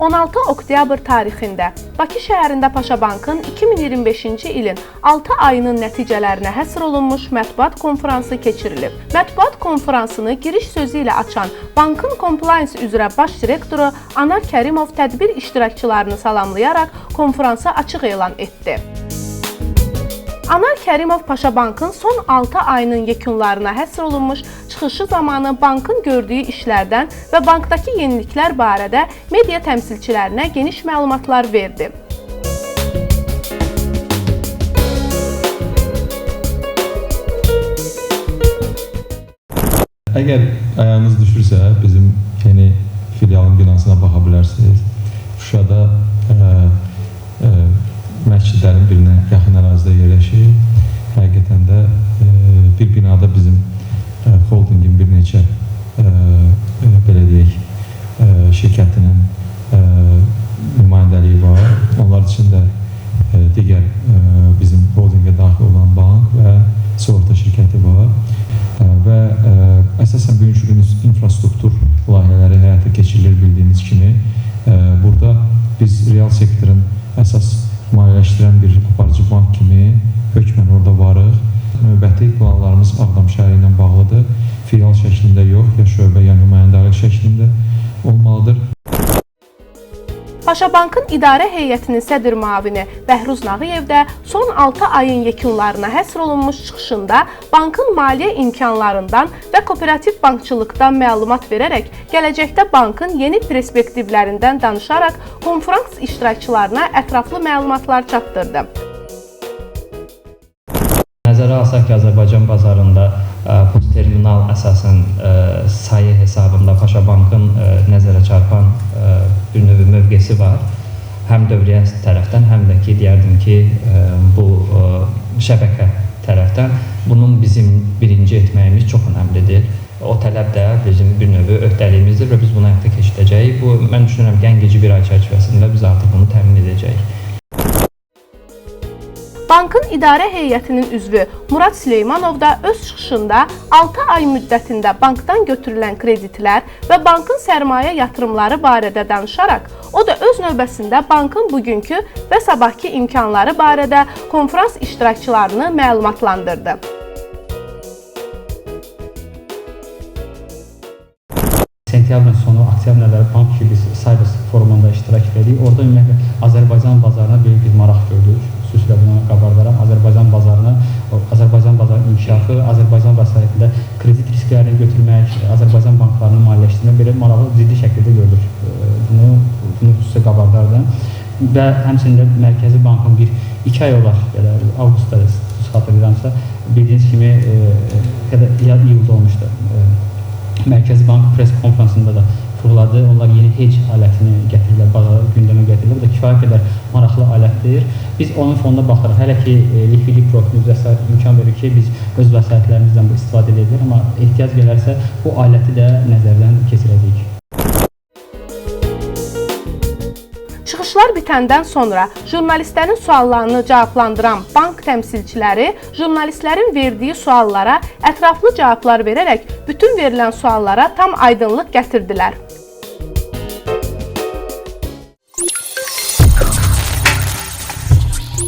16 oktyabr tarixində Bakı şəhərində Paşabankın 2025-ci ilin 6 ayının nəticələrinə həsr olunmuş mətbuat konfransı keçirilib. Mətbuat konfransını giriş sözü ilə açan bankın compliance üzrə baş direktoru Anar Kərimov tədbir iştirakçılarını salamlayaraq konfransı açıq elan etdi. Anar Kərimov Paşabankın son 6 ayının yekunlarına həsr olunmuş çıxışı zamanı bankın gördüyü işlərdən və bankdakı yeniliklər barədə media təmsilçilərinə geniş məlumatlar verdi. Əgər ayağınız düşürsə, bizim yeni filialın binasına baxa bilərsiniz. Şuşada məscidlərin birinə yaxın ərazidə yerləşir. Həqiqətən də bir binada bizim holdingin bir neçə belə deyək, şirkətinin nümayəndəliyi var. Onlar üçün də digər bizim holdingə daxil olan bank və sığorta şirkəti var. Və əsasən bugünkü gün infrastruktur layihələri həyata keçirilir bildiyiniz kimi. Burada biz real sektorun əsas maliyyələşdirən bir aparıcı bank kimi hökmən orada varıq. Növbəti planlarımız Ağdam şəhəri ilə bağlıdır. Filial şəklində yox, ya şöbə, ya nümayəndəlik şəklində olmalıdır. Paşabankın idarə heyətinin sədr müavini Bəhruz Nağıyev də son 6 ayın yekunlarına həsr olunmuş çıxışında bankın maliyyə imkanlarından və kooperativ bankçılıqdan məlumat verərək gələcəkdə bankın yeni perspektivlərindən danışaraq konfrans iştirakçılarına ətraflı məlumatlar çatdırdı. Nəzərə alsaq ki, Azərbaycan bazarında post terminal əsasən sayı hesabında Paşabankın nəzərə çarpan bir növ mövqesi var. Həm dövriyyə tərəfdən, həm də ki, deyərdim ki, bu şəbəkə tərəfdən bunun bizim birinci etməyimiz çox önəmlidir. O tələb də bizim bir növ öhdəliyimizdir və biz bunu həyata keçirəcəyik. Bu, mən düşünürəm ki, ən gecə bir ay çərçivəsində biz artıq bunu təmin edəcəyik. Bankın idarə heyətinin üzvü Murad Süleymanov da öz çıxışında 6 ay müddətində bankdan götürülən kreditlər və bankın sərmayə yatırımları barədə danışaraq, o da öz növbəsində bankın bugünkü və sabahki imkanları barədə konfrans iştirakçılarını məlumatlandırdı. Sentyabrın sonu, oktyabrın əvvəli bank ki, biz Cyber forumunda iştirak edirik. Orada ümumiyyətlə Azərbaycan bazarına böyük bir maraq gördük. Xüsusilə bunu qabardaram. Azərbaycan bazarına, Azərbaycan bazarının inkişafı, Azərbaycan vəsaitində kredit risklərini götürmək, Azərbaycan banklarını maliyyələşdirmək belə marağı ciddi şəkildə gördük. Bunu xüsusilə qabardardım. Və həmçinin də Mərkəzi Bankın bir 2 ay olar, belə avqustda xatırlayıramsa, bildiyiniz kimi ya iyulda olmuşdu. Mərkəzi Bank press konfransında da fırladı. Onlar yeni hedge alətini gətirirlər, bazara gündəmə gətirirlər. Bu da kifayət qədər maraqlı alətdir. Biz onun fonuna baxırıq. Hələ ki, likvidlik profilimiz vəsait imkan verir ki, biz öz vəsaitlərimizdən bu istifadə edə bilərik. Amma ehtiyac gələrsə bu aləti də nəzərdən keçirəcəyik. Çıxışlar bitəndən sonra jurnalistlərin suallarını cavablandıran bank təmsilçiləri jurnalistlərin verdiyi suallara ətraflı cavablar verərək bütün verilən suallara tam aydınlıq gətirdilər.